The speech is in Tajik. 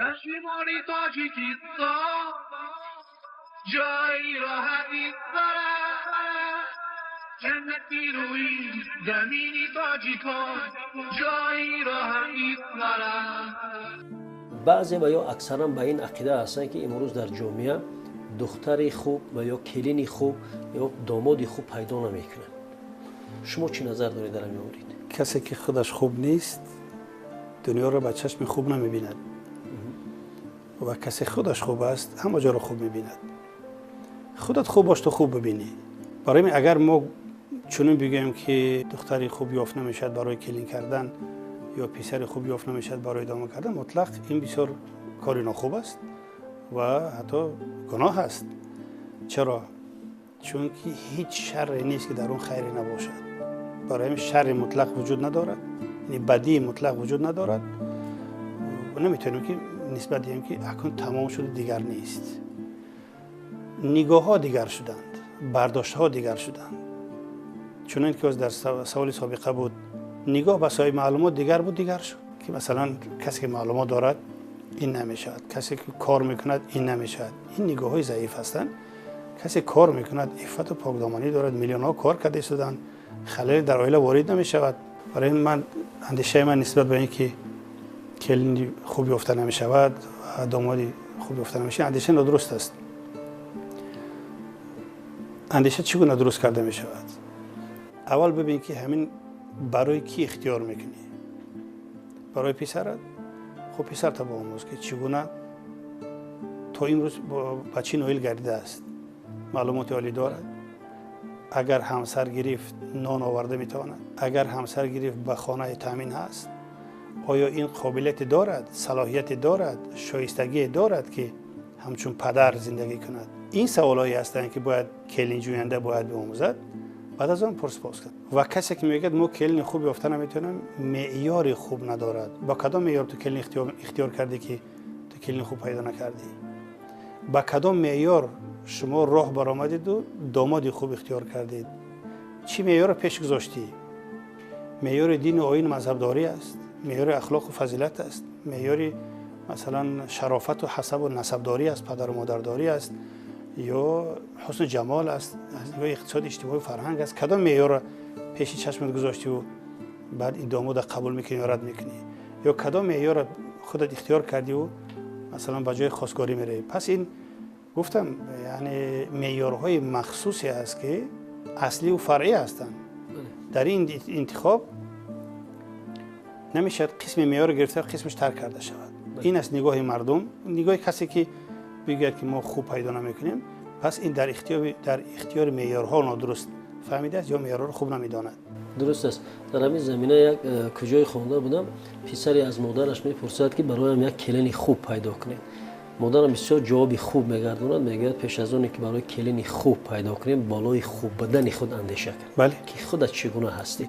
Дар шимоли Тоҷикистон ҷойи роҳат дорад, ҷаннати рӯи замини тоҷикон ҷойи роҳат дорад. Баъзе ва ё аксаран ба ин ақида ҳастанд, ки имрӯз дар ҷомеа духтари хуб ва ё келини хуб ё домоди хуб пайдо намекунанд. Шумо чӣ назар доред дар ҳамин маврид? Касе ки худаш хуб нест, дунёро ба чашми хуб намебинад, ва касе худаш хуб аст, ҳама ҷоро хуб мебинад. Худат хуб бош, ту хуб бибинӣ. Барои ин агар мо чунин бигӯем, ки духтари хуб ёфт намешавад барои келин кардан ё писари хуб ёфт намешавад барои домод кардан, мутлақ ин бисёр кори нохуб аст ва ҳатто гуноҳ аст. Чаро? Чунки ҳеҷ шарре нест, ки дар он хайре набошад. Барои ҳамин шарри мутлақ вуҷуд надорад, яъне бадии мутлақ вуҷуд надорад. Наметавонем ки нисбат диҳем, ки акнун тамом шуду дигар нест. Нигоҳҳо дигар шуданд, бардоштҳо дигар шуданд. Чунон ки дар саволи собиқа буд, нигоҳ ба соҳиби маълумот дигар буд, дигар шуд, ки масалан касе ки маълумот дорад, ин намешавад, касе ки кор мекунад, ин намешавад. Ин нигоҳҳои заиф ҳастанд. Касе кор мекунад, иффату покдоманӣ дорад, миллионҳо кор карда истоданд, халале дар оила ворид намешавад. Барои ин ман андешаи ман нисбат ба ин ки келини хуб ёфта намешавад ва домоди хуб ёфта намешавад, андеша нодуруст аст. Андеша чӣ гуна дуруст карда мешавад? Аввал бибин, ки ҳамин барои кӣ ихтиёр мекунӣ. Барои писарат? Хуб, писарта биомӯз, ки чӣ гуна то имрӯз ба чӣ ноил гардидааст, маълумоти олӣ дорад, агар ҳамсар гирифт, нон оварда метавонад, агар ҳамсар гирифт, ба хонаи таъмин ҳаст, оё ин қобилияте дорад, салоҳияте дорад, шоистагие дорад, ки ҳамчун падар зиндагӣ кунад? Ин саволҳое ҳастанд, ки бояд келинҷӯянда бояд биомӯзад, баъд аз он пурсупос кунад. Ва касе ки мегӯяд, мо келини хуб ёфта наметавонем, меъёри хуб надорад. Ба кадом меъёр ту келин ихтиёр кардӣ, ки ту келини хуб пайдо накардӣ? Ба кадом меъёр шумо роҳ баромадиду домоди хуб ихтиёр кардед? Чӣ меъёрро пеш гузоштӣ? Меъёри дину оину мазҳабдорӣ аст, меъёри ахлоқу фазилат аст, меъёри масалан шарофату ҳасабу насабдорӣ аст, падару модардорӣ аст ё ҳусну ҷамол аст, аз нигоҳи иқтисоди, иҷтимоию фарҳанг аст? Кадом меъёрро пеши чашмат гузоштиву баъд ин домода қабул мекунӣ ё рад мекунӣ? Ё кадом меъёрро худат ихтиёр кардиву масалан ба ҷои хостгорӣ меравӣ? Пас ин гуфтам, яъне меъёрҳои махсусе аст, ки асливу фаръӣ ҳастанд. Дар ин интихоб намешавад қисми меъёрро гирифта, қисмаш тарк карда шавад. Ин аст нигоҳи мардум. Нигоҳи касе ки бигӯяд, ки мо хуб пайдо намекунем, пас ин дар ихтиёри меъёрҳо нодуруст фаҳмидааст ё меъёрҳоро хуб намедонад. Дуруст аст. Дар ҳамин замина як куҷое хонда будам, писаре аз модараш мепурсад, ки бароям як келини хуб пайдо кунед. Модарам бисёр ҷавоби хуб мегардонад, мегӯяд: пеш аз оне ки барои келини хуб пайдо кунем, болои хуб будани худ андеша кун, ки худат чӣ гуна ҳастӣ.